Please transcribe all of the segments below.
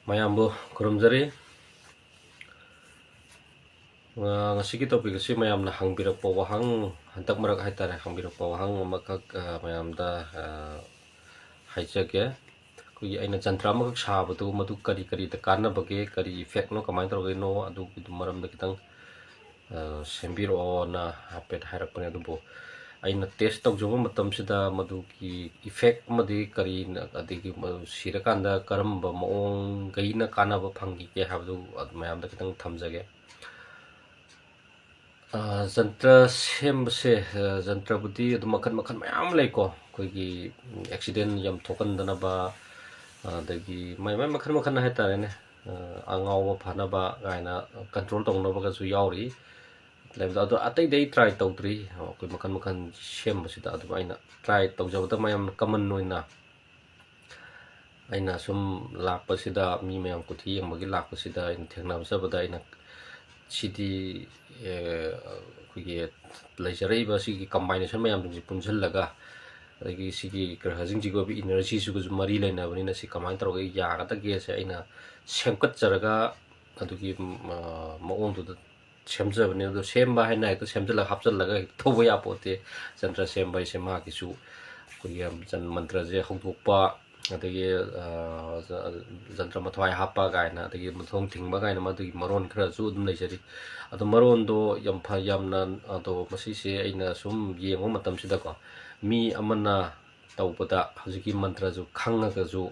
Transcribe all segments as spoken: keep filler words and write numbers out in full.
ꯃꯌꯥꯝꯕꯨ ꯈꯨꯔꯨꯝꯖꯔꯤ꯫ ꯑ, ꯉꯁꯤꯒꯤ topic ꯑꯁꯤ ꯃꯌꯥꯝꯅ ꯍꯪꯕꯤꯔꯛꯄ ꯋꯥꯍꯪ, ꯍꯟꯗꯛ ꯃꯔꯛ ꯍꯥꯏꯇꯥꯔꯦ, ꯍꯪꯕꯤꯔꯛꯄ ꯋꯥꯍꯪ ꯑꯃꯈꯛ, ꯑ, ꯃꯌꯥꯝꯗ, ꯑ, ꯍꯥꯏꯖꯒꯦ꯫ ꯑꯩꯈꯣꯏꯒꯤ ꯑꯩꯅ ꯖꯟꯇ꯭ꯔ ꯑꯃꯈꯛ ꯁꯥꯕꯗꯨ, ꯃꯗꯨ ꯀꯔꯤ ꯀꯔꯤꯗ ꯀꯥꯟꯅꯕꯒꯦ, ꯀꯔꯤ effectꯅꯣ, ꯀꯃꯥꯏꯅ ꯇꯧꯔꯒꯅꯣ, ꯑꯗꯨꯒꯤ ꯃꯔꯝꯗ ꯈꯤꯇꯪ, ꯑ, ꯁꯦꯝꯕꯤꯔꯛꯑꯣꯅ ꯍꯥꯏꯐꯦꯠ ꯍꯥꯏꯔꯛꯄꯅꯦ꯫ ꯑꯗꯨꯕꯨ ꯑꯩꯅ test ꯇꯧꯖꯕ ꯃꯇꯝꯁꯤꯗ ꯃꯗꯨꯒꯤ effect ꯑꯃꯗꯤ ꯀꯔꯤ, ꯑꯗꯒꯤ ꯃꯗꯨ ꯁꯤꯔꯀꯥꯟꯗ ꯀꯔꯝꯕ ꯃꯑꯣꯡꯈꯩꯅ ꯀꯥꯟꯅꯕ ꯐꯪꯈꯤꯒꯦ ꯍꯥꯏꯕꯗꯨ ꯑꯗꯨ ꯃꯌꯥꯝꯗ ꯈꯤꯇꯪ ꯊꯝꯖꯒꯦ꯫ ꯑ, ꯖꯟꯇ꯭ꯔ ꯁꯦꯝꯕꯁꯦ, ꯑ, ꯖꯟꯇ꯭ꯔꯕꯨꯗꯤ ꯑꯗꯨꯝ ꯃꯈꯜ ꯃꯈꯜ ꯃꯌꯥꯝ ꯑꯃ ꯂꯩꯀꯣ꯫ ꯑꯩꯈꯣꯏꯒꯤ, ꯎꯝ, accident ꯌꯥꯝ ꯊꯣꯛꯍꯟꯗꯅꯕ, ꯑꯗꯒꯤ ꯃꯥꯏ ꯃꯥꯏ ꯃꯈꯜ ꯃꯈꯜ ꯍꯥꯏꯇꯥꯔꯦꯅꯦ꯫ ꯑ, ꯑꯉꯥꯎꯕ ꯐꯅꯕ ꯀꯥꯏꯅ control ꯇꯧꯅꯕꯒꯁꯨ ꯌꯥꯎꯔꯤ꯫ ꯂꯩꯕꯗꯣ, ꯑꯗꯣ ꯑꯇꯩꯗꯤ ꯑꯩ try ꯇꯧꯗ꯭ꯔꯤ꯫ ꯑꯩꯈꯣꯏ ꯃꯈꯜ ꯃꯈꯜ ꯁꯦꯝꯕꯁꯤꯗ ꯑꯗꯨꯝ ꯑꯩꯅ try ꯇꯧꯖꯕꯗ ꯃꯌꯥꯝ common ꯑꯣꯏꯅ ꯑꯩꯅ ꯁꯨꯝ ꯂꯥꯛꯄꯁꯤꯗ, ꯃꯤ ꯃꯌꯥꯝ ꯀꯨꯊꯤ ꯌꯦꯡꯕꯒꯤ ꯂꯥꯛꯄꯁꯤꯗ ꯑꯩꯅ ꯊꯦꯡꯅꯖꯕꯗ, ꯑꯩꯅ ꯁꯤꯗꯤ, ꯑꯦ, ꯑꯩꯈꯣꯏꯒꯤ ꯂꯩꯖꯔꯛꯏꯕ ꯁꯤꯒꯤ combination ꯃꯌꯥꯝꯁꯤꯡꯁꯤ ꯄꯨꯟꯁꯤꯜꯂꯒ, ꯑꯗꯒꯤ ꯁꯤꯒꯤ ꯒ꯭ꯔꯍꯁꯤꯡꯁꯤꯒꯤ ꯑꯣꯏꯕ energyꯁꯤꯒꯁꯨ ꯃꯔꯤ ꯂꯩꯅꯕꯅꯤꯅ, ꯁꯤ ꯀꯃꯥꯏꯅ ꯇꯧꯔꯒ ꯌꯥꯒꯗꯒꯦꯁꯦ ꯑꯩꯅ ꯁꯦꯝꯒꯠꯆꯔꯒ, ꯑꯗꯨꯒꯤ, ꯎꯝ, ꯑ, ꯃꯑꯣꯡꯗꯨꯗ ꯁꯦꯝꯖꯕꯅꯦ꯫ ꯑꯗꯣ ꯁꯦꯝꯕ ꯍꯥꯏꯅ ꯍꯦꯛꯇ ꯁꯦꯝꯖꯤꯜꯂꯒ ꯍꯥꯞꯆꯤꯜꯂꯒ ꯍꯦꯛꯇ ꯇꯧꯕ ꯌꯥꯄꯣꯠꯇꯦ꯫ ꯖꯟꯇ꯭ꯔ ꯁꯦꯝꯕ ꯍꯥꯏꯁꯦ ꯃꯥꯒꯤꯁꯨ ꯑꯩꯈꯣꯏꯒꯤ ꯖꯟ-, ꯃꯟꯇ꯭ꯔꯁꯦ ꯍꯧꯗꯣꯛꯄ, ꯑꯗꯒꯤ, ꯑ, ꯖ-, ꯖꯟꯇ꯭ꯔ ꯃꯊ꯭ꯋꯥꯏ ꯍꯥꯞꯄ ꯀꯥꯏꯅ, ꯑꯗꯒꯤ ꯃꯊꯣꯡ ꯊꯤꯡꯕ ꯀꯥꯏꯅ, ꯃꯗꯨꯒꯤ ꯃꯔꯣꯟ ꯈꯔꯁꯨ ꯑꯗꯨꯝ ꯂꯩꯖꯔꯤ꯫ ꯑꯗꯣ ꯃꯔꯣꯟꯗꯣ ꯌꯥꯝ ꯐ-, ꯌꯥꯝꯅ, ꯑꯗꯣ ꯃꯁꯤꯁꯦ ꯑꯩꯅ ꯁꯨꯝ ꯌꯦꯡꯕ ꯃꯇꯝꯁꯤꯗꯀꯣ, ꯃꯤ ꯑꯃꯅ ꯇꯧꯕꯗ ꯍꯧꯖꯤꯛꯀꯤ ꯃꯟꯇ꯭ꯔꯁꯨ ꯈꯪꯉꯒꯁꯨ,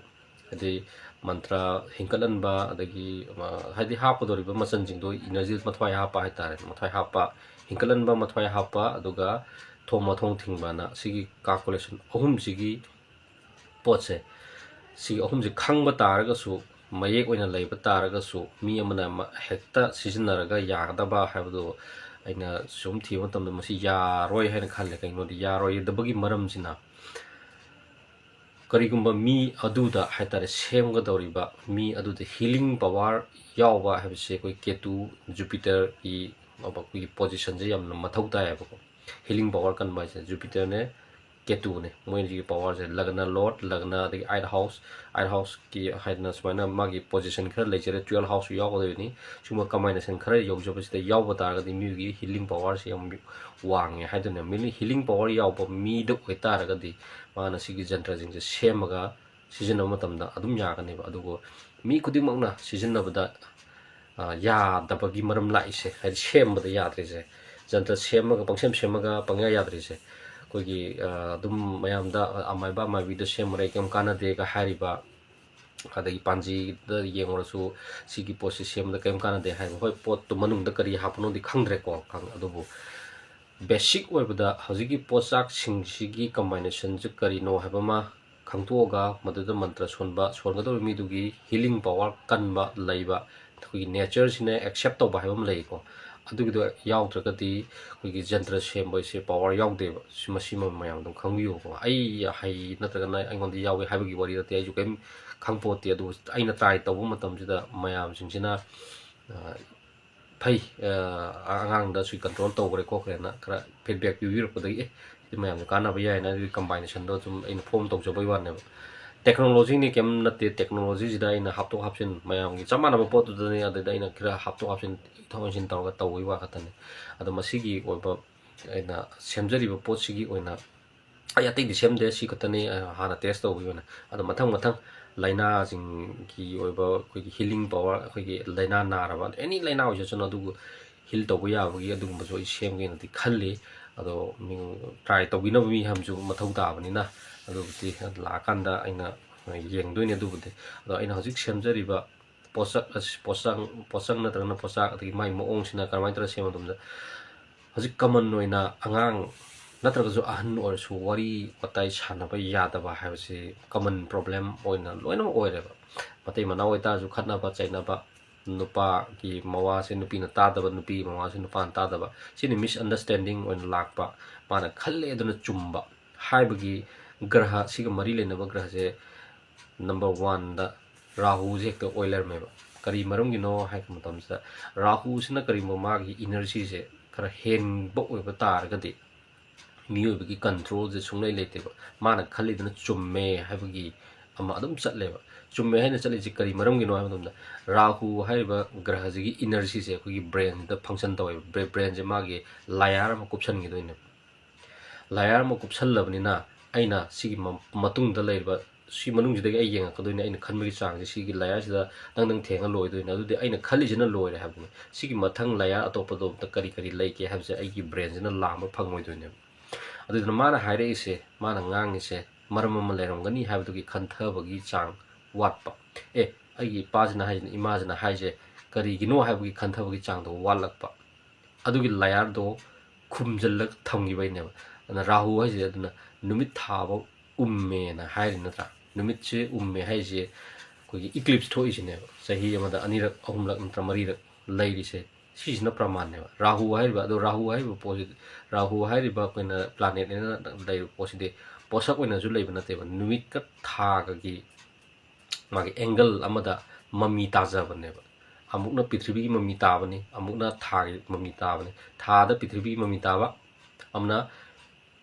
ꯍꯥꯏꯗꯤ ꯃꯟꯇ꯭ꯔ ꯍꯤꯡꯀꯠꯍꯟꯕ, ꯑꯗꯒꯤ, ꯑ, ꯍꯥꯏꯗꯤ ꯍꯥꯞꯀꯗꯧꯔꯤꯕ ꯃꯆꯜꯁꯤꯡꯗꯣ, energy ꯃꯊ꯭ꯋꯥꯏ ꯍꯥꯞꯄ ꯍꯥꯏꯇꯥꯔꯦ, ꯃꯊ꯭ꯋꯥꯏ ꯍꯥꯞꯄ, ꯍꯤꯡꯀꯠꯍꯟꯕ, ꯃꯊ꯭ꯋꯥꯏ ꯍꯥꯞꯄ, ꯑꯗꯨꯒ ꯊꯣꯡ ꯃꯊꯣꯡ ꯊꯤꯡꯕꯅ, ꯁꯤꯒꯤ calculation ꯑꯍꯨꯝꯁꯤꯒꯤ ꯄꯣꯠꯁꯦ, ꯁꯤꯒꯤ ꯑꯍꯨꯝꯁꯦ ꯈꯪꯕ ꯇꯥꯔꯒꯁꯨ, ꯃꯌꯦꯛ ꯑꯣꯏꯅ ꯂꯩꯕ ꯇꯥꯔꯒꯁꯨ, ꯃꯤ ꯑꯃꯅ ꯃ-, ꯍꯦꯛꯇ ꯁꯤꯖꯤꯟꯅꯔꯒ ꯌꯥꯒꯗꯕ ꯍꯥꯏꯕꯗꯨ ꯑꯩꯅ ꯁꯨꯝ ꯊꯤꯕ ꯃꯇꯝꯗ ꯃꯁꯤ ꯌꯥꯔꯣꯏ ꯍꯥꯏꯅ ꯈꯜꯂꯦ꯫ ꯀꯩꯒꯤꯅꯣꯗꯤ ꯌꯥꯔꯣꯏꯗꯕꯒꯤ ꯃꯔꯝꯁꯤꯅ, ꯀꯔꯤꯒꯨꯝꯕ ꯃꯤ ꯑꯗꯨꯗ ꯍꯥꯏꯇꯥꯔꯦ, ꯁꯦꯝꯒꯗꯧꯔꯤꯕ ꯃꯤ ꯑꯗꯨꯗ healing power ꯌꯥꯎꯕ ꯍꯥꯏꯕꯁꯦ ꯑꯩꯈꯣꯏ ꯀꯦꯇꯨ, ꯖꯨꯄꯤꯇꯔꯒꯤ ꯑꯩꯈꯣꯏꯒꯤ positionꯁꯦ ꯌꯥꯝꯅ ꯃꯊꯧ ꯇꯥꯏꯌꯦꯕꯀꯣ꯫ Healing power ꯀꯟꯕ ꯍꯥꯏꯁꯦ ꯖꯨꯄꯤꯇꯔꯅꯦ, ꯀꯦꯇꯨꯅꯦ꯫ ꯃꯣꯏꯁꯤꯒꯤ ꯄꯋꯥꯔꯁꯦ ꯂꯒꯅ ꯂꯣꯔꯠ, ꯂꯒꯅ, ꯑꯗꯒꯤ ꯑꯥꯏꯠ ꯍꯥꯎꯁ, ꯑꯥꯏꯠ ꯍꯥꯎꯁꯀꯤ ꯍꯥꯏꯗꯅ ꯁꯨꯃꯥꯏꯅ ꯃꯥꯒꯤ ꯄꯣꯖꯤꯁꯟ ꯈꯔ ꯂꯩꯖꯔꯦ, ꯇꯨꯌꯦꯜꯞ ꯍꯥꯎꯁꯁꯨ ꯌꯥꯎꯒꯗꯣꯏꯅꯤ꯫ ꯁꯤꯒꯨꯝꯕ ꯀꯝꯕꯥꯏꯅꯦꯁꯟ ꯈꯔ ꯌꯧꯖꯕꯁꯤꯗ ꯌꯥꯎꯕ ꯇꯥꯔꯒꯗꯤ ꯃꯤꯒꯤ ꯍꯤꯂꯤꯡ ꯄꯋꯥꯔꯁꯦ ꯌꯥꯝ ꯋꯥꯡꯉꯦ ꯍꯥꯏꯗꯨꯅ, ꯃꯤꯅ ꯍꯤꯂꯤꯡ ꯄꯋꯥꯔ ꯌꯥꯎꯕ ꯃꯤꯗ ꯑꯣꯏꯇꯥꯔꯒꯗꯤ ꯃꯥꯅ ꯁꯤꯒꯤ ꯖꯟꯇ꯭ꯔꯁꯤꯡꯁꯦ ꯁꯦꯝꯃꯒ ꯁꯤꯖꯤꯟꯅꯕ ꯃꯇꯝꯗ ꯑꯗꯨꯝ ꯌꯥꯒꯅꯦꯕ꯫ ꯑꯗꯨꯕꯨ ꯃꯤ ꯈꯨꯗꯤꯡꯃꯛꯅ ꯁꯤꯖꯤꯟꯅꯕꯗ ꯌꯥꯗꯕꯒꯤ ꯃꯔꯝ ꯂꯥꯛꯏꯁꯦ, ꯍꯥꯏꯗꯤ ꯁꯦꯝꯕꯗ ꯌꯥꯗ꯭ꯔꯤꯁꯦ, ꯖꯟꯇ꯭ꯔ ꯁꯦꯝꯃꯒ ꯄꯪꯁꯦꯝ ꯁꯦꯝꯃꯒ ꯄꯪꯌꯥ ꯌꯥꯗ꯭ꯔꯤꯁꯦ, ꯑꯩꯈꯣꯏꯒꯤ ꯑꯗꯨꯝ ꯃꯌꯥꯝꯗ ꯑꯃꯥꯏꯕ ꯑꯃꯥꯏꯕꯤꯗ ꯁꯦꯝꯃꯨꯔꯦ ꯀꯩꯝ ꯀꯥꯟꯅꯗꯦꯒ ꯍꯥꯏꯔꯤꯕ, ꯑꯗꯒꯤ ꯄꯥꯟꯖꯤꯗ ꯌꯦꯡꯉꯨꯔꯁꯨ ꯁꯤꯒꯤ ꯄꯣꯠꯁꯤ ꯁꯦꯝꯕꯗ ꯀꯔꯤꯝ ꯀꯥꯟꯅꯗꯦ ꯍꯥꯏꯕ꯫ ꯍꯣꯏ, ꯄꯣꯠꯇꯨ ꯃꯅꯨꯡꯗ ꯀꯔꯤ ꯍꯥꯞꯄꯅꯣꯗꯤ ꯈꯪꯗ꯭ꯔꯦꯀꯣ, ꯑꯗꯨꯕꯨ ꯕꯦꯁꯤꯛ ꯑꯣꯏꯕꯗ ꯍꯧꯖꯤꯛꯀꯤ ꯄꯣꯠꯆꯥꯛꯁꯤꯡꯁꯤꯒꯤ ꯀꯝꯕꯥꯏꯅꯦꯁꯟꯁꯤ ꯀꯔꯤꯅꯣ ꯍꯥꯏꯕ ꯑꯃ ꯈꯪꯗꯣꯛꯑꯒ ꯃꯗꯨꯗ ꯃꯟꯇ꯭ꯔ ꯁꯣꯟꯕ, ꯁꯣꯟꯒꯗꯧꯔꯤꯕ ꯃꯤꯗꯨꯒꯤ ꯍꯤꯂꯤꯡ ꯄꯋꯥꯔ ꯀꯟꯕ ꯂꯩꯕ, ꯑꯩꯈꯣꯏꯒꯤ ꯅꯦꯆꯔꯁꯤꯅ ꯑꯦꯛꯁꯦꯞ ꯇꯧꯕ ꯍꯥꯏꯕ ꯑꯃ ꯂꯩꯀꯣ꯫ ꯑꯗꯨꯒꯤꯗꯣ ꯌꯥꯎꯗ꯭ꯔꯒꯗꯤ ꯑꯩꯈꯣꯏꯒꯤ ꯖꯟꯇ꯭ꯔ ꯁꯦꯝꯕ ꯍꯥꯏꯁꯦ ꯄꯋꯥꯔ ꯌꯥꯎꯗꯦꯕ꯫ ꯁꯤ, ꯃꯁꯤꯃ ꯃꯌꯥꯝ ꯑꯗꯨꯝ ꯈꯪꯕꯤꯌꯨꯀꯣ꯫ ꯑꯩ ꯍꯩ ꯅꯠꯇ꯭ꯔꯒꯅ ꯑꯩꯉꯣꯟꯗ ꯌꯥꯎꯋꯦ ꯍꯥꯏꯕꯒꯤ ꯋꯥꯔꯤ ꯅꯠꯇꯦ, ꯑꯩꯁꯨ ꯀꯔꯤꯝ ꯈꯪꯄꯣꯠꯇꯦ꯫ ꯑꯗꯨꯕꯨ ꯑꯩꯅ ꯇ꯭ꯔꯥꯏ ꯇꯧꯕ ꯃꯇꯝꯁꯤꯗ ꯃꯌꯥꯝꯁꯤꯡꯁꯤꯅ ꯐꯩ, ꯑꯉꯥꯡꯗ ꯁꯤ ꯀꯟꯇ꯭ꯔꯣꯜ ꯇꯧꯈ꯭ꯔꯦ ꯈꯣꯠꯈ꯭ꯔꯦꯅ ꯈꯔ ꯐꯤꯗꯕꯦꯛ ꯄꯤꯕꯤꯔꯛꯄꯗꯒꯤ, ꯑꯦ, ꯁꯤꯗꯤ ꯃꯌꯥꯝꯁꯨ ꯀꯥꯟꯅꯕ ꯌꯥꯏꯅ ꯑꯗꯨꯒꯤ ꯀꯝꯕꯥꯏꯅꯦꯁꯟꯗꯣ ꯑꯗꯨꯝ ꯑꯩꯅ ꯐꯣꯝ ꯇꯧꯖꯕꯩ ꯋꯥꯅꯦꯕ꯫ ꯇꯦꯛꯅꯣꯂꯣꯖꯤꯅꯤ, ꯀꯩꯝ ꯅꯠꯇꯦ꯫ ꯇꯦꯛꯅꯣꯂꯣꯖꯤꯁꯤꯗ ꯑꯩꯅ ꯍꯥꯞꯇꯣꯛ ꯍꯥꯞꯆꯤꯟ ꯃꯌꯥꯝꯒꯤ ꯆꯞ ꯃꯥꯟꯅꯕ ꯄꯣꯠꯇꯨꯗꯅꯤ, ꯑꯗꯨꯗ ꯑꯩꯅ ꯈꯔ ꯍꯥꯞꯇꯣꯛ ꯍꯥꯞꯆꯤꯟ, ꯏꯟꯊꯣꯛ ꯏꯟꯁꯤꯟ ꯇꯧꯔꯒ ꯇꯧꯕꯒꯤ ꯋꯥ ꯈꯛꯇꯅꯤ꯫ ꯑꯗꯣ ꯃꯁꯤꯒꯤ ꯑꯣꯏꯕ ꯑꯩꯅ ꯁꯦꯝꯖꯔꯤꯕ ꯄꯣꯠꯁꯤꯒꯤ ꯑꯣꯏꯅ ꯑꯩ ꯑꯇꯩꯗꯤ ꯁꯦꯝꯗꯦ, ꯁꯤ ꯈꯛꯇꯅꯤ ꯍꯥꯟꯅ ꯇꯦꯁ ꯇꯧꯕꯒꯤ ꯑꯣꯏꯅ꯫ ꯑꯗꯣ ꯃꯊꯪ ꯃꯊꯪ ꯂꯥꯏꯅꯥꯁꯤꯡꯒꯤ ꯑꯣꯏꯕ ꯑꯩꯈꯣꯏꯒꯤ ꯍꯤꯂꯤꯡ ꯄꯋꯥꯔ, ꯑꯩꯈꯣꯏꯒꯤ ꯂꯥꯏꯅꯥ ꯅꯥꯔꯕ, ꯑꯦꯅꯤ ꯂꯥꯏꯅꯥ ꯑꯣꯏꯖꯁꯅꯨ, ꯑꯗꯨꯕꯨ ꯍꯤꯜ ꯇꯧꯕ ꯌꯥꯕꯒꯤ ꯑꯗꯨꯒꯨꯝꯕꯁꯨ ꯑꯩ ꯁꯦꯝꯒꯦꯅꯗꯤ ꯈꯜꯂꯤ꯫ ꯑꯗꯣ ꯃꯤ ꯇ꯭ꯔꯥꯏ ꯇꯧꯕꯤꯅꯕ ꯃꯤ ꯑꯃꯁꯨ ꯃꯊꯧ ꯇꯥꯕꯅꯤꯅ, ꯑꯗꯨꯕꯨꯗꯤ ꯂꯥꯛꯑꯀꯥꯟꯗ ꯑꯩꯅ ꯌꯦꯡꯗꯣꯏꯅꯤ꯫ ꯑꯗꯨꯕꯨꯗꯤ ꯑꯗꯣ ꯑꯩꯅ ꯍꯧꯖꯤꯛ ꯁꯦꯝꯖꯔꯤꯕ ꯄꯣꯠꯁꯛ ꯑꯁꯤ, ꯄꯣꯠꯆꯪ, ꯄꯣꯠꯆꯪ ꯅꯠꯇ꯭ꯔꯒꯅ ꯄꯣꯠꯆꯥꯛ, ꯑꯗꯒꯤ ꯃꯥꯒꯤ ꯃꯑꯣꯡꯁꯤꯅ ꯀꯔꯝꯍꯥꯏꯅ ꯇꯧꯔꯒ ꯁꯦꯝꯕ ꯃꯇꯝꯗ, ꯍꯧꯖꯤꯛ ꯀꯃꯟ ꯑꯣꯏꯅ ꯑꯉꯥꯡ ꯅꯠꯇ꯭ꯔꯒꯁꯨ ꯑꯍꯟ ꯑꯣꯏꯔꯁꯨ ꯋꯥꯔꯤ ꯋꯥꯇꯥꯏ ꯁꯥꯟꯅꯕ ꯌꯥꯗꯕ ꯍꯥꯏꯕꯁꯤ ꯀꯃꯟ ꯄ꯭ꯔꯣꯕ꯭ꯂꯦꯝ ꯑꯣꯏꯅ ꯂꯣꯏꯅꯃꯛ ꯑꯣꯏꯔꯦꯕ꯫ ꯃꯇꯩ ꯃꯅꯥꯎ ꯑꯣꯏꯇꯥꯔꯁꯨ ꯈꯠꯅꯕ ꯆꯩꯅꯕ, ꯅꯨꯄꯥꯒꯤ ꯃꯋꯥꯁꯦ ꯅꯨꯄꯤꯅ ꯇꯥꯗꯕ, ꯅꯨꯄꯤꯒꯤ ꯃꯋꯥꯁꯦ ꯅꯨꯄꯥꯅ ꯇꯥꯗꯕ, ꯁꯤꯅ ꯃꯤꯁꯑꯟꯗꯔꯁꯇꯦꯟꯗꯤꯡ ꯑꯣꯏꯅ ꯂꯥꯛꯄ꯫ ꯃꯥꯅ ꯈꯜꯂꯦ ꯑꯗꯨꯅ ꯆꯨꯝꯕ ꯍꯥꯏꯕꯒꯤ ꯒ꯭ꯔꯍ, ꯁꯤꯒ ꯃꯔꯤ ꯂꯩꯅꯕ ꯒ꯭ꯔꯍꯁꯦ ꯅꯝꯕꯔ ꯋꯥꯟꯗ ꯔꯥꯍꯨꯁꯦ ꯍꯦꯛꯇ ꯑꯣꯏ ꯂꯩꯔꯝꯃꯦꯕ꯫ ꯀꯔꯤ ꯃꯔꯝꯒꯤꯅꯣ ꯍꯥꯏꯕ ꯃꯇꯝꯁꯤꯗ, ꯔꯥꯍꯨꯁꯤꯅ ꯀꯔꯤꯒꯨꯝꯕ ꯃꯥꯒꯤ ꯏꯅꯔꯖꯤꯁꯦ ꯈꯔ ꯍꯦꯟꯕ ꯑꯣꯏꯕ ꯇꯥꯔꯒꯗꯤ, ꯃꯤꯑꯣꯏꯕꯒꯤ ꯀꯟꯇ꯭ꯔꯣꯜꯁꯦ ꯁꯨꯡꯂꯩ ꯂꯩꯇꯦꯕ꯫ ꯃꯥꯅ ꯈꯜꯂꯤꯗꯨꯅ ꯆꯨꯝꯃꯦ ꯍꯥꯏꯕꯒꯤ ꯑꯃ ꯑꯗꯨꯝ ꯆꯠꯂꯦꯕ꯫ ꯆꯨꯝꯃꯦ ꯍꯥꯏꯅ ꯆꯠꯂꯤꯁꯦ ꯀꯔꯤ ꯃꯔꯝꯒꯤꯅꯣ ꯍꯥꯏꯕ ꯃꯇꯝꯗ, ꯔꯥꯍꯨ ꯍꯥꯏꯔꯤꯕ ꯒ꯭ꯔꯍꯁꯤꯒꯤ ꯏꯅꯔꯖꯤꯁꯦ ꯑꯩꯈꯣꯏꯒꯤ ꯕ꯭ꯔꯦꯟꯗ ꯐꯪꯁꯟ ꯇꯧꯋꯦꯕ꯫ ꯕ꯭ꯔꯦꯟꯁꯦ ꯃꯥꯒꯤ ꯂꯥꯌꯥꯔ ꯑꯃ ꯀꯨꯞꯁꯟꯈꯤꯗꯣꯏꯅꯦꯕ꯫ ꯂꯥꯌꯥꯔ ꯑꯃ ꯀꯨꯞꯁꯜꯂꯕꯅꯤꯅ ꯑꯩꯅ ꯁꯤꯒꯤ ꯃꯇꯨꯡꯗ ꯂꯩꯔꯤꯕ, ꯁꯤ ꯃꯅꯨꯡꯁꯤꯗꯒꯤ ꯑꯩ ꯌꯦꯡꯉꯛꯀꯗꯣꯏꯅꯦ꯫ ꯑꯩꯅ ꯈꯟꯕꯒꯤ ꯆꯥꯡꯁꯦ ꯁꯤꯒꯤ ꯂꯥꯌꯥꯔꯁꯤꯗ ꯗꯪ ꯗꯪ ꯊꯦꯡꯉ ꯂꯣꯏꯗꯣꯏꯅꯦ꯫ ꯑꯗꯨꯗꯤ ꯑꯩꯅ ꯈꯜꯂꯤꯁꯤꯅ ꯂꯣꯏꯔꯦ ꯍꯥꯏꯕꯅꯤ꯫ ꯁꯤꯒꯤ ꯃꯊꯪ ꯂꯥꯌꯥꯔ ꯑꯇꯣꯞꯄꯗꯣ ꯑꯝꯇ ꯀꯔꯤ ꯀꯔꯤ ꯂꯩꯒꯦ ꯍꯥꯏꯕꯁꯦ ꯑꯩꯒꯤ ꯕ꯭ꯔꯦꯟꯁꯤꯅ ꯂꯥꯝꯕ ꯐꯪꯉꯣꯏꯗꯣꯏꯅꯦꯕ꯫ ꯑꯗꯨꯗꯨꯅ ꯃꯥꯅ ꯍꯥꯏꯔꯛꯏꯁꯦ, ꯃꯥꯅ ꯉꯥꯡꯉꯤꯁꯦ ꯃꯔꯝ ꯑꯃ ꯂꯩꯔꯝꯒꯅꯤ ꯍꯥꯏꯕꯗꯨꯒꯤ ꯈꯟꯊꯕꯒꯤ ꯆꯥꯡ ꯋꯥꯠꯄ꯫ ꯑꯦ, ꯑꯩꯒꯤ ꯏꯄꯥꯁꯤꯅ ꯍꯥꯏꯁꯤꯅ, ꯏꯃꯥꯁꯤꯅ ꯍꯥꯏꯁꯦ ꯀꯔꯤꯒꯤꯅꯣ ꯍꯥꯏꯕꯒꯤ ꯈꯟꯊꯕꯒꯤ ꯆꯥꯡꯗꯣ ꯋꯥꯠꯂꯛꯄ꯫ ꯑꯗꯨꯒꯤ ꯂꯥꯌꯥꯔꯗꯣ ꯈꯨꯝꯖꯤꯜꯂꯒ ꯊꯝꯈꯤꯕꯩꯅꯦꯕ꯫ ꯑꯗꯨꯅ ꯔꯥꯍꯨ ꯍꯥꯏꯁꯦ, ꯑꯗꯨꯅ ꯅꯨꯃꯤꯠ ꯊꯥꯕ ꯎꯝꯃꯦꯅ ꯍꯥꯏꯔꯤ ꯅꯠꯇ꯭ꯔꯥ? ꯅꯨꯃꯤꯠꯁꯦ ꯎꯝꯃꯦ ꯍꯥꯏꯁꯦ ꯑꯩꯈꯣꯏꯒꯤ ꯏꯀ꯭ꯂꯤꯞꯁ ꯊꯣꯛꯏꯁꯤꯅꯦꯕ꯫ ꯆꯍꯤ ꯑꯃꯗ ꯑꯅꯤꯔꯛ, ꯑꯍꯨꯝꯂꯛ ꯅꯠꯇ꯭ꯔ ꯃꯔꯤꯔꯛ ꯂꯩꯔꯤꯁꯦ, ꯁꯤꯁꯤꯅ ꯄ꯭ꯔꯃꯥꯟꯅꯦꯕ꯫ ꯔꯥꯍꯨ ꯍꯥꯏꯔꯤꯕ, ꯑꯗꯣ ꯔꯥꯍꯨ ꯍꯥꯏꯔꯤꯕ ꯄꯣꯠꯁꯤ, ꯔꯥꯍꯨ ꯍꯥꯏꯔꯤꯕ ꯑꯩꯈꯣꯏꯅ ꯄ꯭ꯂꯥꯅꯦꯠꯅꯦꯅ ꯂꯩꯔꯤꯕ ꯄꯣꯠꯁꯤꯗꯤ ꯄꯣꯠꯁꯛ ꯑꯣꯏꯅꯁꯨ ꯂꯩꯕ ꯅꯠꯇꯦꯕ꯫ ꯅꯨꯃꯤꯠꯀ ꯊꯥꯒꯒꯤ ꯃꯥꯒꯤ ꯑꯦꯡꯒꯜ ꯑꯃꯗ ꯃꯃꯤ ꯇꯥꯖꯕꯅꯦꯕ꯫ ꯑꯃꯨꯛꯅ ꯄ꯭ꯔꯤꯊꯤꯕꯤꯒꯤ ꯃꯃꯤ ꯇꯥꯕꯅꯤ, ꯑꯃꯨꯛꯅ ꯊꯥꯒꯤ ꯃꯃꯤ ꯇꯥꯕꯅꯤ꯫ ꯊꯥꯗ ꯄ꯭ꯔꯤꯊꯤꯕꯤꯒꯤ ꯃꯃꯤ ꯇꯥꯕ, ꯑꯃꯅ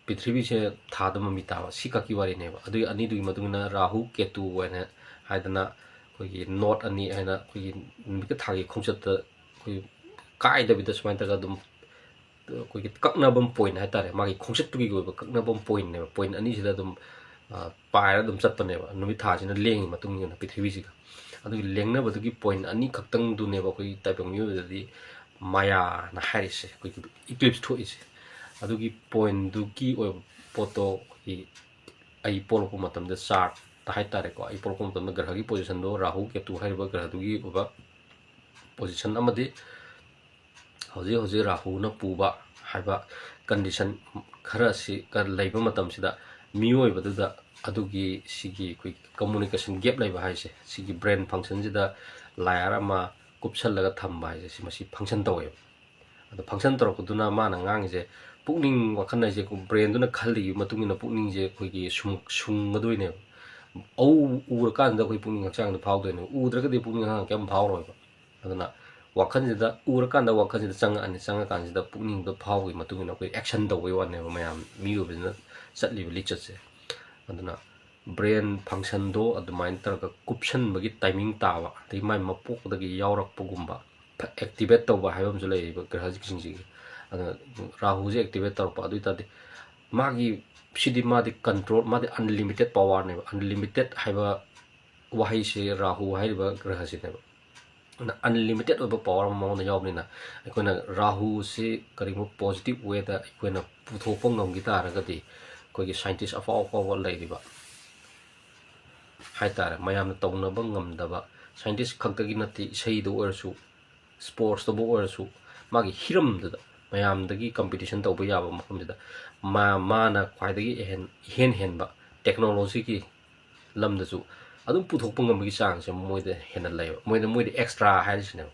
ꯄ꯭ꯔꯤꯊꯤꯕꯤꯁꯦ ꯊꯥꯗ ꯃꯃꯤ ꯇꯥꯕ, ꯁꯤ ꯈꯛꯀꯤ ꯋꯥꯔꯤꯅꯦꯕ꯫ ꯑꯗꯨꯒꯤ ꯑꯅꯤꯗꯨꯒꯤ ꯃꯇꯨꯡ ꯏꯟꯅ ꯔꯥꯍꯨ ꯀꯦꯇꯨ ꯍꯥꯏꯅ ꯍꯥꯏꯗꯅ ꯑꯩꯈꯣꯏꯒꯤ ꯅꯣꯠ ꯑꯅꯤ ꯍꯥꯏꯅ ꯑꯩꯈꯣꯏꯒꯤ ꯅꯨꯃꯤꯠꯀ ꯊꯥꯒꯤ ꯈꯣꯡꯆꯠꯇ ꯑꯩꯈꯣꯏ ꯀꯥꯏꯗꯕꯤꯗ ꯁꯨꯃꯥꯏꯅ ꯇꯧꯔꯒ ꯑꯗꯨꯝ ꯑꯩꯈꯣꯏꯒꯤ ꯀꯛꯅꯕꯝ ꯄꯣꯏꯟ ꯍꯥꯏꯇꯥꯔꯦ, ꯃꯥꯒꯤ ꯈꯣꯡꯆꯠꯇꯨꯒꯤ ꯑꯣꯏꯕ ꯀꯛꯅꯕꯝ ꯄꯣꯏꯟꯅꯦꯕ꯫ ꯄꯣꯏꯟ ꯑꯅꯤꯁꯤꯗ ꯑꯗꯨꯝ, ꯑ, ꯄꯥꯏꯔ ꯑꯗꯨꯝ ꯆꯠꯄꯅꯦꯕ, ꯅꯨꯃꯤꯠ ꯊꯥꯁꯤꯅ ꯂꯦꯡꯉꯤ ꯃꯇꯨꯡ ꯏꯟꯅ ꯄ꯭ꯔꯤꯊꯤꯕꯤꯁꯤꯒ꯫ ꯑꯗꯨꯒꯤ ꯂꯦꯡꯅꯕꯗꯨꯒꯤ ꯄꯣꯏꯟ ꯑꯅꯤꯈꯛꯇꯪꯗꯨꯅꯦꯕ ꯑꯩꯈꯣꯏꯒꯤ ꯇꯥꯏꯕꯪ ꯃꯤꯑꯣꯏꯕꯗꯗꯤ ꯃꯥꯌꯥꯅ ꯍꯥꯏꯔꯤꯁꯦ, ꯑꯩꯈꯣꯏꯒꯤ ꯏꯀ꯭ꯂꯤꯞꯁ ꯊꯣꯛꯏꯁꯦ꯫ ꯑꯗꯨꯒꯤ ꯄꯣꯏꯟꯗꯨꯒꯤ ꯑꯣꯏꯕ ꯄꯣꯠꯇꯣ ꯑꯩꯈꯣꯏꯒꯤ ꯑꯩ ꯄꯣꯛꯂꯛꯄ ꯃꯇꯝꯗ ꯆꯥꯔꯠꯇ ꯍꯥꯏꯇꯥꯔꯦꯀꯣ, ꯑꯩ ꯄꯣꯛꯂꯛꯄ ꯃꯇꯝꯗ ꯒ꯭ꯔꯍꯒꯤ ꯄꯣꯖꯤꯁꯟꯗꯣ, ꯔꯥꯍꯨ ꯀꯦꯇꯨ ꯍꯥꯏꯔꯤꯕ ꯒ꯭ꯔꯍꯗꯨꯒꯤ ꯑꯣꯏꯕ ꯄꯣꯖꯤꯁꯟ ꯑꯃꯗꯤ ꯍꯧꯖꯤꯛ ꯍꯧꯖꯤꯛ ꯔꯥꯍꯨꯅ ꯄꯨꯕ ꯍꯥꯏꯕ ꯀꯟꯗꯤꯁꯟ ꯈꯔ ꯑꯁꯤ ꯂꯩꯕ ꯃꯇꯝꯁꯤꯗ ꯃꯤꯑꯣꯏꯕꯗꯨꯗ ꯑꯗꯨꯒꯤ ꯁꯤꯒꯤ ꯑꯩꯈꯣꯏꯒꯤ ꯀꯝꯃꯨꯅꯤꯀꯦꯁꯟ ꯒꯦꯞ ꯂꯩꯕ ꯍꯥꯏꯁꯦ, ꯁꯤꯒꯤ ꯕ꯭ꯔꯦꯟ ꯐꯪꯁꯟꯁꯤꯗ ꯂꯥꯌꯔ ꯑꯃ ꯀꯨꯞꯁꯜꯂꯒ ꯊꯝꯕ ꯍꯥꯏꯁꯦ, ꯁꯤ ꯃꯁꯤ ꯐꯪꯁꯟ ꯇꯧꯋꯦꯕ꯫ ꯑꯗꯣ ꯐꯪꯁꯟ ꯇꯧꯔꯛꯄꯗꯨꯅ ꯃꯥꯅ ꯉꯥꯡꯉꯤꯁꯦ ꯄꯨꯛꯅꯤꯡ ꯋꯥꯈꯜ ꯍꯥꯏꯁꯦ ꯕ꯭ꯔꯦꯟꯗꯨꯅ ꯈꯜꯂꯤꯒꯤ ꯃꯇꯨꯡ ꯏꯟꯅ ꯄꯨꯛꯅꯤꯡꯁꯦ ꯑꯩꯈꯣꯏꯒꯤ ꯁꯨꯝ ꯁꯨꯡꯒꯗꯣꯏꯅꯦꯕ꯫ ꯑꯎ ꯎꯔꯀꯥꯟꯗ ꯑꯩꯈꯣꯏ ꯄꯨꯛꯅꯤꯡ ꯍꯛꯆꯥꯡꯗ ꯐꯥꯎꯗꯣꯏꯅꯦꯕ, ꯎꯗ꯭ꯔꯒꯗꯤ ꯄꯨꯛꯅꯤꯡ ꯍꯛꯆꯥꯡ ꯀꯩꯝ ꯐꯥꯎꯔꯣꯏꯕ꯫ ꯑꯗꯨꯅ ꯋꯥꯈꯜꯁꯤꯗ ꯎꯔꯀꯥꯟꯗ ꯋꯥꯈꯜꯁꯤꯗ ꯆꯪꯉꯛꯑꯅꯤ, ꯆꯪꯉꯀꯥꯟꯁꯤꯗ ꯄꯨꯛꯅꯤꯡꯗ ꯐꯥꯎꯕꯒꯤ ꯃꯇꯨꯡ ꯏꯟꯅ ꯑꯩꯈꯣꯏ action ꯇꯧꯕꯒꯤ ꯋꯥꯅꯦꯕ ꯃꯌꯥꯝ ꯃꯤꯑꯣꯏꯕꯁꯤꯅ ꯆꯠꯂꯤꯕ ꯂꯤꯆꯠꯁꯦ꯫ ꯑꯗꯨꯅ brain functionꯗꯣ ꯑꯗꯨꯃꯥꯏꯅ ꯇꯧꯔꯒ ꯀꯨꯞꯁꯟꯕꯒꯤ timing ꯇꯥꯕ, ꯑꯗꯩ ꯃꯥꯏ ꯃꯄꯣꯛꯇꯒꯤ ꯌꯥꯎꯔꯛꯄꯒꯨꯝꯕ, activate ꯇꯧꯕ ꯍꯥꯏꯕ ꯑꯃꯁꯨ ꯂꯩꯌꯦꯕ ꯒ꯭ꯔꯍꯁꯤꯡꯁꯤꯒꯤ꯫ ꯑꯗꯨꯅ ꯔꯥꯍꯨꯁꯦ activate ꯇꯧꯔꯛꯄ, ꯑꯗꯨ ꯑꯣꯏ ꯇꯥꯔꯗꯤ ꯃꯥꯒꯤ, ꯁꯤꯗꯤ ꯃꯥꯗꯤ control, ꯃꯥꯗꯤ unlimited powerꯅꯦꯕ꯫ Unlimited ꯍꯥꯏꯕ ꯋꯥꯍꯩꯁꯦ ꯔꯥꯍꯨ ꯍꯥꯏꯔꯤꯕ ꯒ꯭ꯔꯍꯁꯤꯅꯦꯕ꯫ ꯑꯗꯨꯅ unlimited ꯑꯣꯏꯕ power ꯑꯃ ꯃꯉꯣꯟꯗ ꯌꯥꯎꯕꯅꯤꯅ, ꯑꯩꯈꯣꯏꯅ ꯔꯥꯍꯨꯁꯤ ꯀꯔꯤꯒꯨꯝꯕ positive wayꯗ ꯑꯩꯈꯣꯏꯅ ꯄꯨꯊꯣꯛꯄ ꯉꯝꯈꯤ ꯇꯥꯔꯒꯗꯤ, ꯑꯩꯈꯣꯏꯒꯤ scientist ꯑꯐꯥꯎ ꯑꯐꯥꯎꯕ ꯂꯩꯔꯤꯕ ꯍꯥꯏꯇꯥꯔꯦ, ꯃꯌꯥꯝꯅ ꯇꯧꯅꯕ ꯉꯝꯗꯕ, scientist ꯈꯛꯇꯒꯤ ꯅꯠꯇꯦ, ꯏꯁꯩꯗ ꯑꯣꯏꯔꯁꯨ, sportsꯇꯕꯨ ꯑꯣꯏꯔꯁꯨ, ꯃꯥꯒꯤ ꯍꯤꯔꯝꯗꯨꯗ ꯃꯌꯥꯝꯗꯒꯤ competition ꯇꯧꯕ ꯌꯥꯕ ꯃꯐꯝꯁꯤꯗ ꯃꯥ, ꯃꯥꯅ ꯈ꯭ꯋꯥꯏꯗꯒꯤ ꯑꯍꯦꯟ-, ꯏꯍꯦꯟ ꯍꯦꯟꯕ technologyꯒꯤ ꯂꯝꯗꯁꯨ ꯑꯗꯨꯝ ꯄꯨꯊꯣꯛꯄ ꯉꯝꯕꯒꯤ ꯆꯥꯡꯁꯦ ꯃꯣꯏꯗ ꯍꯦꯟꯅ ꯂꯩꯌꯦꯕ꯫ ꯃꯣꯏꯗ, ꯃꯣꯏꯗ extra ꯍꯥꯏꯔꯤꯁꯤꯅꯦꯕ꯫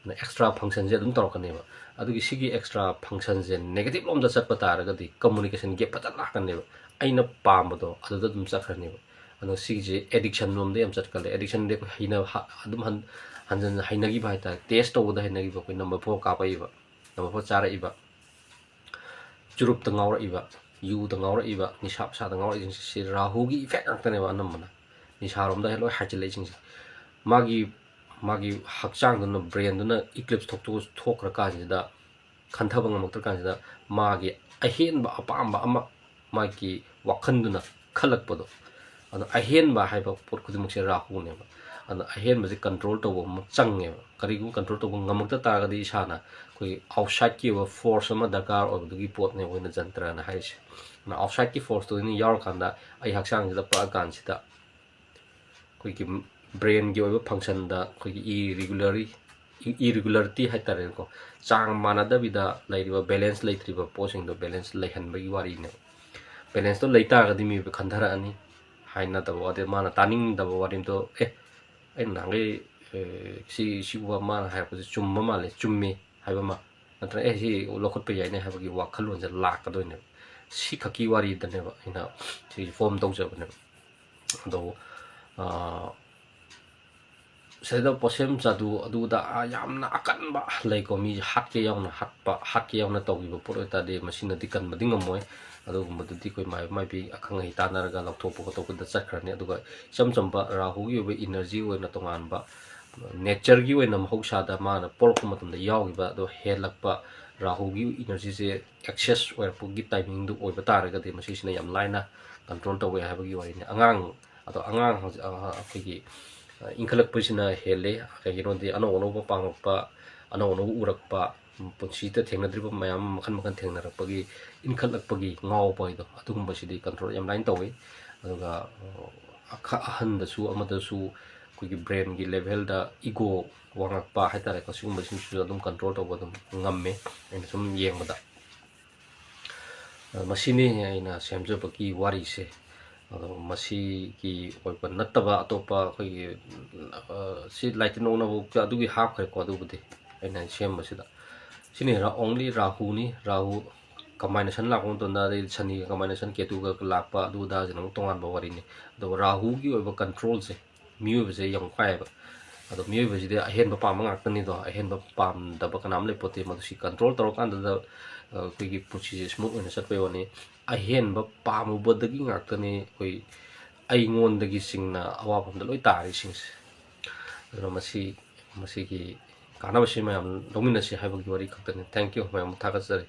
ꯑꯗꯨꯅ extra functionꯁꯦ ꯑꯗꯨꯝ ꯇꯧꯔꯛꯀꯅꯦꯕ꯫ ꯑꯗꯨꯒꯤ ꯁꯤꯒꯤ extra functionꯁꯦ negative ꯂꯣꯝꯗ ꯆꯠꯄ ꯇꯥꯔꯒꯗꯤ communication gap ꯐꯖꯅ ꯂꯥꯛꯀꯅꯦꯕ꯫ ꯑꯩꯅ ꯄꯥꯝꯕꯗꯣ ꯑꯗꯨꯗ ꯑꯗꯨꯝ ꯆꯠꯈ꯭ꯔꯅꯦꯕ꯫ ꯑꯗꯣ ꯁꯤꯒꯤꯁꯦ addiction ꯂꯣꯝꯗ ꯌꯥꯝ ꯆꯠꯀꯜꯂꯦ꯫ Addictionꯗꯤ ꯑꯩꯈꯣꯏ ꯍꯩꯅ-, ꯍ-, ꯑꯗꯨꯝ ꯍꯟ-, ꯍꯟꯖꯟ ꯍꯩꯅꯈꯤꯕ ꯍꯥꯏꯇꯥꯔꯦ꯫ Taste ꯇꯧꯕꯗ ꯍꯩꯅꯈꯤꯕ, ꯑꯩꯈꯣꯏ number four ꯀꯥꯞꯄꯛꯏꯕ, number four ꯆꯥꯔꯛꯏꯕ, ꯆꯨꯔꯨꯞꯇ ꯉꯥꯎꯔꯛꯏꯕ, ꯌꯨꯗ ꯉꯥꯎꯔꯛꯏꯕ, ꯅꯤꯁꯥ ꯄꯁꯥꯗ ꯉꯥꯎꯔꯛꯏꯁꯤꯡꯁꯦ ꯁꯤ ꯔꯥꯍꯨꯒꯤ effect ꯉꯥꯛꯇꯅꯦꯕ ꯑꯅꯝꯕꯅ꯫ ꯅꯤꯁꯥꯔꯣꯝꯗ ꯂꯣꯏ ꯍꯥꯏꯖꯤꯜꯂꯛꯏꯁꯤꯡꯁꯦ꯫ ꯃꯥꯒꯤ, ꯃꯥꯒꯤ ꯍꯛꯆꯥꯡꯗꯨꯅ, brainꯗꯨꯅ eclipse ꯊꯣꯛꯇꯣꯛ-, ꯊꯣꯛꯈ꯭ꯔ ꯀꯥꯟꯁꯤꯗ, ꯈꯟꯊꯕ ꯉꯝꯃꯛꯇ꯭ꯔ ꯀꯥꯟꯁꯤꯗ, ꯃꯥꯒꯤ ꯑꯍꯦꯟꯕ ꯑꯄꯥꯝꯕ ꯑꯃ ꯃꯥꯒꯤ ꯋꯥꯈꯜꯗꯨꯅ ꯈꯜꯂꯛꯄꯗꯣ, ꯑꯗꯣ ꯑꯍꯦꯟꯕ ꯍꯥꯏꯕ ꯄꯣꯠ ꯈꯨꯗꯤꯡꯃꯛꯁꯦ ꯔꯥꯍꯨꯅꯦꯕ꯫ ꯑꯗꯣ ꯑꯍꯦꯟꯕꯁꯦ control ꯇꯧꯕ ꯑꯃ ꯆꯪꯉꯦꯕ꯫ ꯀꯔꯤꯒꯨꯝꯕ control ꯇꯧꯕ ꯉꯝꯃꯛꯇ ꯇꯥꯔꯒꯗꯤ ꯏꯁꯥꯅ ꯑꯩꯈꯣꯏꯒꯤ outsideꯀꯤ ꯑꯣꯏꯕ force ꯑꯃ ꯗꯔꯀꯥꯔ ꯑꯣꯏꯕꯗꯨꯒꯤ ꯄꯣꯠꯅꯦꯕ ꯑꯩꯈꯣꯏꯅ ꯖꯟꯇ꯭ꯔꯅ ꯍꯥꯏꯔꯤꯁꯦ꯫ ꯑꯗꯨꯅ outsideꯀꯤ forceꯇꯨ ꯑꯩꯅ ꯌꯥꯎꯔꯀꯥꯟꯗ ꯑꯩ ꯍꯛꯆꯥꯡꯁꯤꯗ ꯄꯛꯑꯀꯥꯟꯁꯤꯗ ꯑꯩꯈꯣꯏꯒꯤ brainꯒꯤ ꯑꯣꯏꯕ functionꯗ ꯑꯩꯈꯣꯏꯒꯤ irregularity, irregularity ꯍꯥꯏꯇꯥꯔꯦꯅꯦꯀꯣ, ꯆꯥꯡ ꯃꯥꯟꯅꯗꯕꯤꯗ ꯂꯩꯔꯤꯕ, balance ꯂꯩꯇ꯭ꯔꯤꯕ ꯄꯣꯠꯁꯤꯡꯗꯣ balance ꯂꯩꯍꯟꯕꯒꯤ ꯋꯥꯔꯤꯅꯦꯕ꯫ Balanceꯇꯣ ꯂꯩꯇꯥꯔꯒꯗꯤ ꯃꯤꯑꯣꯏꯕ ꯈꯟꯊꯔꯛꯑꯅꯤ, ꯍꯥꯏꯅꯗꯕ ꯋꯥꯗꯤ ꯃꯥꯅ ꯇꯥꯅꯤꯡꯗꯕ ꯋꯥꯔꯤꯗꯣ, "ꯑꯦ, ꯑꯩꯅ ꯅꯍꯥꯟꯈꯩ, ꯑꯦ, ꯁꯤ, ꯁꯤꯒꯨꯝꯕ ꯃꯥꯅ ꯍꯥꯏꯔꯛꯄꯁꯦ ꯆꯨꯝꯕ ꯃꯥꯜꯂꯦ, ꯆꯨꯝꯃꯤ" ꯍꯥꯏꯕ ꯑꯃ, ꯅꯠꯇ꯭ꯔꯒ "ꯑꯦ, ꯁꯤ ꯂꯧꯈꯠꯄ ꯌꯥꯏꯅꯦ" ꯍꯥꯏꯕꯒꯤ ꯋꯥꯈꯜꯂꯣꯟꯁꯦ ꯂꯥꯛꯀꯗꯣꯏꯅꯦꯕ꯫ ꯁꯤꯈꯛꯀꯤ ꯋꯥꯔꯤꯗꯅꯦꯕ ꯑꯩꯅ ꯁꯤ form ꯇꯧꯖꯕꯅꯦꯕ꯫ ꯑꯗꯣ, ꯑꯥ, ꯁꯤꯗ ꯄꯣꯠꯁꯦꯝ ꯖꯥꯗꯨ ꯑꯗꯨꯗ, ꯑꯥ, ꯌꯥꯝꯅ ꯑꯀꯟꯕ ꯂꯩꯀꯣ, ꯃꯤ ꯍꯥꯠꯀꯦ ꯌꯥꯎꯅ ꯍꯥꯠꯄ, ꯍꯥꯠꯀꯦ ꯌꯥꯎꯅ ꯇꯧꯈꯤꯕ ꯄꯣꯠ ꯑꯣꯏꯇꯥꯔꯗꯤ ꯃꯁꯤꯅꯗꯤ ꯀꯟꯕꯗꯤ ꯉꯝꯃꯣꯏ꯫ ꯑꯗꯨꯒꯨꯝꯕꯗꯨꯗꯤ ꯑꯩꯈꯣꯏ ꯃꯥꯏꯕ ꯃꯥꯏꯕꯤ ꯑꯈꯪ ꯑꯍꯩ ꯇꯥꯟꯅꯔꯒ ꯂꯧꯊꯣꯛꯄ ꯈꯣꯠꯇꯣꯛꯄꯗ ꯆꯠꯈ꯭ꯔꯅꯤ꯫ ꯑꯗꯨꯒ ꯏꯆꯝ ꯆꯝꯕ ꯔꯥꯍꯨꯒꯤ ꯑꯣꯏꯕ ꯏꯅꯔꯖꯤ ꯑꯣꯏꯅ ꯇꯣꯉꯥꯟꯕ ꯅꯦꯆꯔꯒꯤ ꯑꯣꯏꯅ ꯃꯍꯧꯁꯥꯗ ꯃꯥꯅ ꯄꯣꯛꯂꯛꯄ ꯃꯇꯝꯗ ꯌꯥꯎꯈꯤꯕ ꯑꯗꯣ ꯍꯦꯜꯂꯛꯄ ꯔꯥꯍꯨꯒꯤ ꯏꯅꯔꯖꯤꯁꯦ ꯑꯦꯛꯁꯦꯁ ꯑꯣꯏꯔꯛꯄꯒꯤ ꯇꯥꯏꯃꯤꯡꯗꯨ ꯑꯣꯏꯕ ꯇꯥꯔꯒꯗꯤ ꯃꯁꯤꯁꯤꯅ ꯌꯥꯝ ꯂꯥꯏꯅ ꯀꯟꯇ꯭ꯔꯣꯜ ꯇꯧꯕ ꯌꯥꯏ ꯍꯥꯏꯕꯒꯤ ꯋꯥꯔꯤꯅꯤ꯫ ꯑꯉꯥꯡ, ꯑꯗꯣ ꯑꯉꯥꯡ ꯍꯧꯖꯤꯛ, ꯑ, ꯑꯩꯈꯣꯏꯒꯤ, ꯑ, ꯏꯟꯈꯠꯂꯛꯄꯁꯤꯅ ꯍꯦꯜꯂꯦ꯫ ꯀꯩꯒꯤꯅꯣꯗꯤ ꯑꯅꯧ ꯑꯅꯧꯕ ꯄꯥꯝꯃꯛꯄ, ꯑꯅꯧ ꯑꯅꯧꯕ ꯎꯔꯛꯄ, ꯄꯨꯟꯁꯤꯗ ꯊꯦꯡꯅꯗ꯭ꯔꯤꯕ ꯃꯌꯥꯝ ꯑꯃ ꯃꯈꯜ ꯃꯈꯜ ꯊꯦꯡꯅꯔꯛꯄꯒꯤ ꯏꯟꯈꯠꯂꯛꯄꯒꯤ ꯉꯥꯎꯕ ꯍꯥꯏꯗꯣ ꯑꯗꯨꯒꯨꯝꯕꯁꯤꯗꯤ ꯀꯟꯇ꯭ꯔꯣꯜ ꯌꯥꯝ ꯂꯥꯏꯅ ꯇꯧꯋꯤ꯫ ꯑꯗꯨꯒ, ꯑ, ꯑꯈ-, ꯑꯍꯟꯗꯁꯨ ꯑꯃꯗꯁꯨ ꯑꯩꯈꯣꯏꯒꯤ ꯕ꯭ꯔꯦꯟꯒꯤ ꯂꯦꯚꯦꯜꯗ ꯏꯒꯣ ꯋꯥꯡꯉꯛꯄ ꯍꯥꯏꯇꯥꯔꯦꯀꯣ, ꯁꯤꯒꯨꯝꯕꯁꯤꯡꯁꯤꯁꯨ ꯑꯗꯨꯝ ꯀꯟꯇ꯭ꯔꯣꯜ ꯇꯧꯕ ꯑꯗꯨꯝ ꯉꯝꯃꯦ꯫ ꯑꯩꯅ ꯁꯨꯝ ꯌꯦꯡꯕꯗ꯫ ꯑ, ꯃꯁꯤꯅꯤ ꯑꯩꯅ ꯁꯦꯝꯖꯕꯒꯤ ꯋꯥꯔꯤꯁꯦ꯫ ꯑꯗꯣ ꯃꯁꯤꯒꯤ ꯑꯣꯏꯕ ꯅꯠꯇꯕ ꯑꯇꯣꯞꯄ ꯑꯩꯈꯣꯏꯒꯤ, ꯑ, ꯁꯤ ꯂꯥꯏꯇꯤꯟ ꯑꯣꯛꯅꯕ ꯑꯗꯨꯒꯤ ꯍꯥꯞꯈ꯭ꯔꯦꯀꯣ꯫ ꯑꯗꯨꯕꯨꯗꯤ ꯑꯩꯅ ꯁꯦꯝꯕꯁꯤꯗ ꯁꯤꯅꯤ ꯔꯥ-, only ꯔꯥꯍꯨꯅꯤ꯫ ꯔꯥꯍꯨ ꯀꯝꯕꯥꯏꯅꯦꯁꯟ ꯂꯥꯛꯄ ꯃꯇꯝꯗ, ꯑꯗꯩ ꯁꯅꯤꯒ ꯀꯝꯕꯥꯏꯅꯦꯁꯟ, ꯀꯦꯇꯨꯒ ꯂꯥꯛꯄ, ꯑꯗꯨ ꯑꯗꯥꯁꯤꯅ ꯑꯃꯨꯛ ꯇꯣꯉꯥꯟꯕ ꯋꯥꯔꯤꯅꯤ꯫ ꯑꯗꯨꯒ ꯔꯥꯍꯨꯒꯤ ꯑꯣꯏꯕ ꯀꯟꯇ꯭ꯔꯣꯜꯁꯦ ꯃꯤꯑꯣꯏꯕꯁꯦ ꯌꯥꯝ ꯀꯥꯏꯌꯦꯕ꯫ ꯑꯗꯣ ꯃꯤꯑꯣꯏꯕꯁꯤꯗꯤ ꯑꯍꯦꯟꯕ ꯄꯥꯝꯕ ꯉꯥꯛꯇꯅꯤꯗꯣ, ꯑꯍꯦꯟꯕ ꯄꯥꯝꯗꯕ ꯀꯅꯥꯝ ꯂꯩꯄꯣꯠꯇꯦ꯫ ꯃꯗꯨ ꯁꯤ ꯀꯟꯇ꯭ꯔꯣꯜ ꯇꯧꯔꯀꯥꯟꯗ, ꯑ, ꯑꯩꯈꯣꯏꯒꯤ ꯄꯨꯟꯁꯤꯁꯦ ꯁ꯭ꯃꯨꯠ ꯑꯣꯏꯅ ꯆꯠꯄꯩ ꯋꯥꯅꯤ꯫ ꯑꯍꯦꯟꯕ ꯄꯥꯝꯃꯨꯕꯗꯒꯤ ꯉꯥꯛꯇꯅꯤ ꯑꯩꯈꯣꯏ, ꯑꯩꯉꯣꯟꯗꯒꯤ ꯆꯤꯡꯅ ꯑꯋꯥꯐꯝꯗ ꯂꯣꯏ ꯇꯥꯔꯤꯁꯤꯡꯁꯦ꯫ ꯑꯗꯨꯅ ꯃꯁꯤ, ꯃꯁꯤꯒꯤ ꯀꯥꯟꯅꯕꯁꯤ ꯃꯌꯥꯝ ꯂꯧꯃꯤꯟꯅꯁꯤ ꯍꯥꯏꯕꯒꯤ ꯋꯥꯔꯤ ꯈꯛꯇꯅꯤ꯫ Thank you, ꯃꯌꯥꯝ ꯊꯥꯒꯠꯆꯔꯤ꯫